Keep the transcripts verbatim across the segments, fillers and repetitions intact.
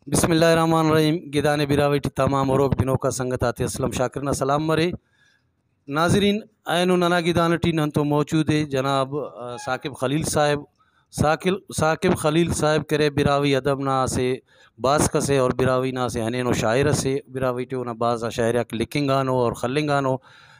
بسم اللہ الرحمن الرحیم۔ گدانے براہوئی ٹی تمام ہروک بنوکا سنگت آتے اسلم شاکر نا سلام مرے۔ ناظرین، اینو ننا گدان ٹی نن تو موجود ءِ جناب، آ، ثاقب خلیل صاحب۔ ثاقل-، ثاقب خلیل صاحب کرے براہوئی ادب نا اسہ باسک اسے اور براہوئی نا اسہ ہنینو شاعر اسے۔ براہوئی ٹی اونا بھاز آ شاعری آک لکھنگانو اور خلنگانو۔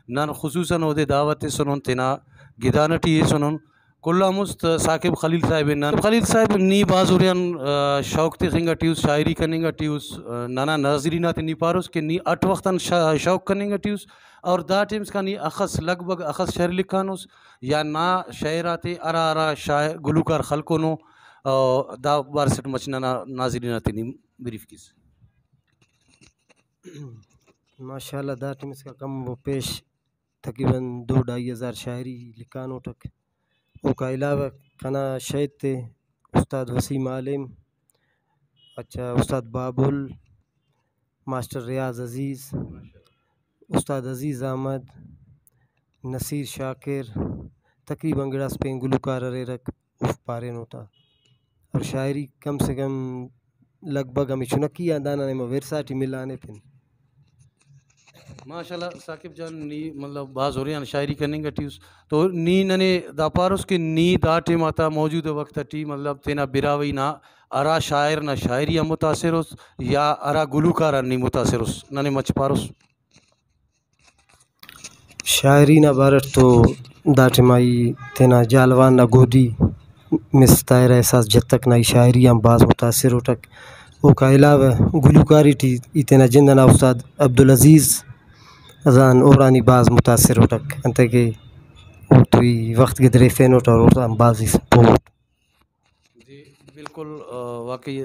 نن خصوصاً اودے دعوت ایسنن، تینا گدان ٹی ایسنن۔ کل آن مست ثاقب خلیل صاحب ءِ نن۔ خلیل صاحب، نی بھاز ہُرے آن، آ، شوق تخنگ ٹی اُس، شاعری کننگ ٹی اُس، آ، ننا ناظرین آتے نی پاروس کہ نی اٹ وخت آن شا-، شوق کننگ ٹی اُس اور دا ٹائم اسکان نی اخس، لگ بھگ اخس شعر لکھانوس یا نا شعر آتے ہرا ہرا شاعر گلوکار خلکونو، آ، دا بارسٹ مچ ننا ناظرین آتے نی بریف کیس۔ ماشاءاللہ، دا ٹائم اسکا کم و پیش تقریباً دو ڈھائی ہزار شاعری لکھانوٹک۔ اوکا علاوہ کنا شاید تے استاد وسیم عالم، اچھا، استاد بابل، ماسٹر ریاض عزیز، استاد عزیز احمد، نصیر شاکر، تقریباً گڑاس پین گلوکار ہریرک، اوفک پارینو تا۔ اور شاعری کم سے کم لگ بھگ ہمے چنکی آ دانا نیمہ ورثہ ٹی ملانے پن۔ ماشاءاللہ ثاقب جان، نی مطلب بھاز ہُرے آن شاعری کننگ ٹی اُس، تو نی ننے دا پاروس کہ نی دا ٹائم آتا موجودہ وخت ٹی مطلب تینا براہوئی نا ہرا شاعر نا شاعری آ متاثر اُس یا ہرا گلوکار آن نی متاثر اُس، ننے مچ پاروس؟ شاعری نا بارٹ تو دا ٹائما ای تینا جہلاوان نا گودی مس طاہر احساس جتک نا ای شاعری آن بھاز متاثر اُٹک۔ اوکا علاوہ گلوکاری ٹی ای تینا جند ئنا استاد عبدالعزیز آن اوڑان ای بھاز متاثر اُٹک، انتئے کہ اوڑتون ای وخت گدریفینٹ اور اوڑان بھاز ای پہوٹ۔ جی، بالکل، آ، واقعی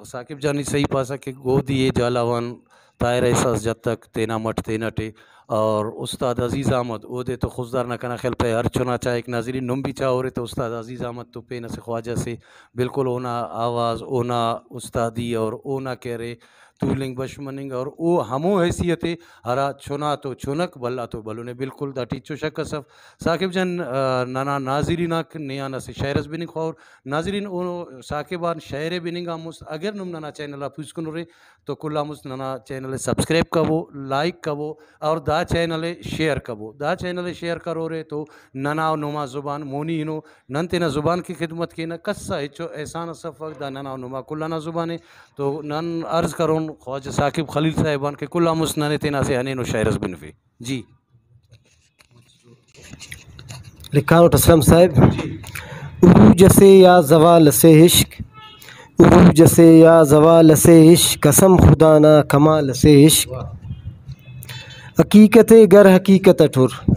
ثاقب جان نی صحیح پاسہ کہ گودی ءِ جہلاوان طاہر احساس جتک تینا مٹ تینٹ ءِ، اور استاد عزیز احمد اودے تو خضدار نا کنا خیال پہ ہر چنا چاہک۔ ناظرین نم بھی چاہورے تو استاد عزیز احمد تو پین اسہ خواجہ سے، بالکل اونا آواز، اونا استادی اور اونا کہ ارے تولنگ بش مننگ اور او ہمو حیثیت ءِ ہرا چنا تو چنک، بھلا تو بھلن ءِ۔ بالکل داٹی ہچو شک اس اف۔ ثاقب جان، آ، ننا ناظرین آک نے آن اسہ شعر اس بننگ خواہور۔ ناظرین، او ثاقب آن شعر ءِ بننگ آن مست اگر نم ننا چینل آ پوسکن ارے تو کل آن مست ننا چینل ءِ سبسکرائب کبو، لائک کبو اور دا چینل ءِ شیئر کبو۔ دا چینل ءِ شیئر کرورے تو ننا و نما زبان مونی ہنو۔ نن تینا زبان کہ خدمت کینہ، کس آ ہچو احسان اس افک، دا ننا و نما کل آنا زبان ءِ۔ تو نن عرض کرون خواجہ ثاقب خلیل صاحب آن کہ کل آن مست ننے تینا اسہ ہنینو شاعر اس بنفے۔ جی۔ لکھانٹ اسلم صاحب۔ عروج اسے یا زوال اسے عشق، عروج اسے یا زوال اسے عشق، قسم خدا نا کمال اسے عشق۔ حقیقت ءِ گر حقیقت اٹ ہر،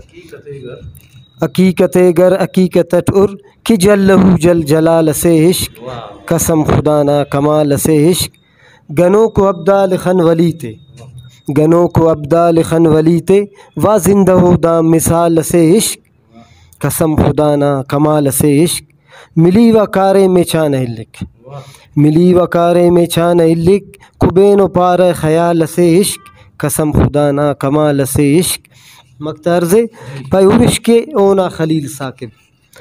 حقیقت ءِ گر حقیقت اٹ ہر، کہ جل لہ جل جلال اسے عشق، قسم خدا نا کمال اسے عشق۔ گنوک و ابدال خن ولی تے، گنوک و ابدال خن ولی تے، وا زندہ و دا مثال اسے عشق، قسم خدا نا کمال اسے عشق۔ ملی و کاریم ءِ چا نہ الک، ملی و کاریم ءِ چا نہ الک، کبین و پارہ خیال اسے عشق، قسم خدا نا کمال اسے عشق۔ مکتہ عرض ءِ پائے، ہر عشق ءِ اونا خلیل ثاقب۔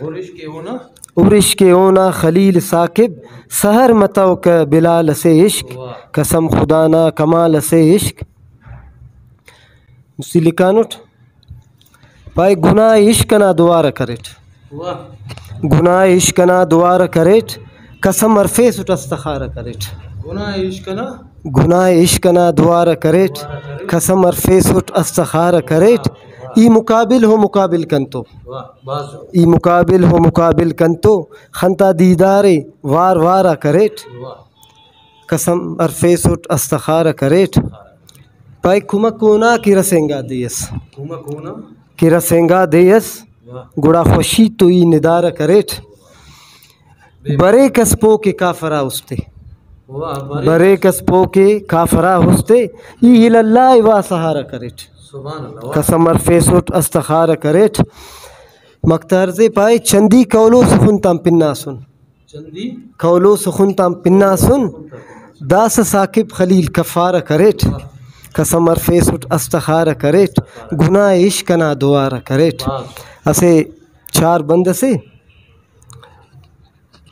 ہر عشق ءِ اونا۔ ہر عشق ءِ اونا خلیل ثاقب، سحر متوکہ بلال اسے عشق، واہ۔ قسم خدا نا کمال اسے عشق۔ مستی لکھانٹ، پائے گناہ عشق انا دوارہ کریٹ۔ واہ۔ گناہ عشق انا دوارہ کریٹ، قسم ہرفیسٹ استخارہ کریٹ۔ گناہ عشق انا۔ گناہ عشق انا دوارہ کریٹ، دوارہ کریٹ۔ قسم ہرفیسٹ استخارہ کریٹ۔ واہ، واہ۔ ای مقابل ہو مقابل کنتو۔ واہ، بھاز جوان۔ ای مقابل ہو مقابل کنتو، خنتا دیدارے وار وار آ کریٹ۔ واہ۔ قسم ہرفیسٹ استخارہ کریٹ۔ پائے کمک اونا کہ رسینگا دے اس۔ کمک اونا۔ کہ رسینگا دے اس۔ واہ۔ گڑا خوشی تو ای ندارہ کریٹ۔ بے۔ بریک اس پو کہ کافرا استے۔ واہ، بریک۔ بریک اس پو کہ کافرا استے۔ ای الی اللہ وا سہارہ کریٹ۔ سبحان اللہ، واہ۔ قسم ہرفیسٹ استخارہ کریٹ۔ مکتہ عرض ءِ پائے، چندی قول و سخن تان پناسن۔ چندی؟ قول و سخن تان پناسن، داسہ ثاقب خلیل کفارہ کریٹ، قسم ہرفیسٹ استخارہ کریٹ، گناہ عشق انا دوارہ کریٹ۔ واہ۔ اسہ چار بند اسے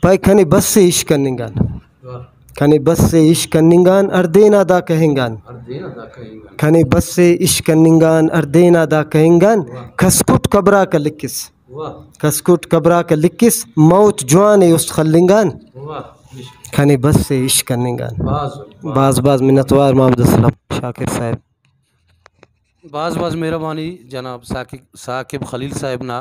پائے، کنے بس ءِ عشق کننگ آن۔ واہ۔ کنے بس ءِ عشق کننگان ہر دے نا دا کہنگان۔ ہر دے نا دا کہنگان۔ کنے بس ءِ عشق کننگان ہر دے نا دا کہنگان۔ واہ۔ کس کٹ قبراک لکس۔ واہ۔ کس کٹ قبراک لکس، موت جوان ءِ است خلنگان۔ واہ۔ کنے بس ءِ عشق کننگان۔ بھاز، بھاز۔ بھاز بھاز منتوار محمد اسلم شاکر صاحب۔ بھاز بھاز مہربانی جناب ثاقب، ثاقب خلیل صاحب نا۔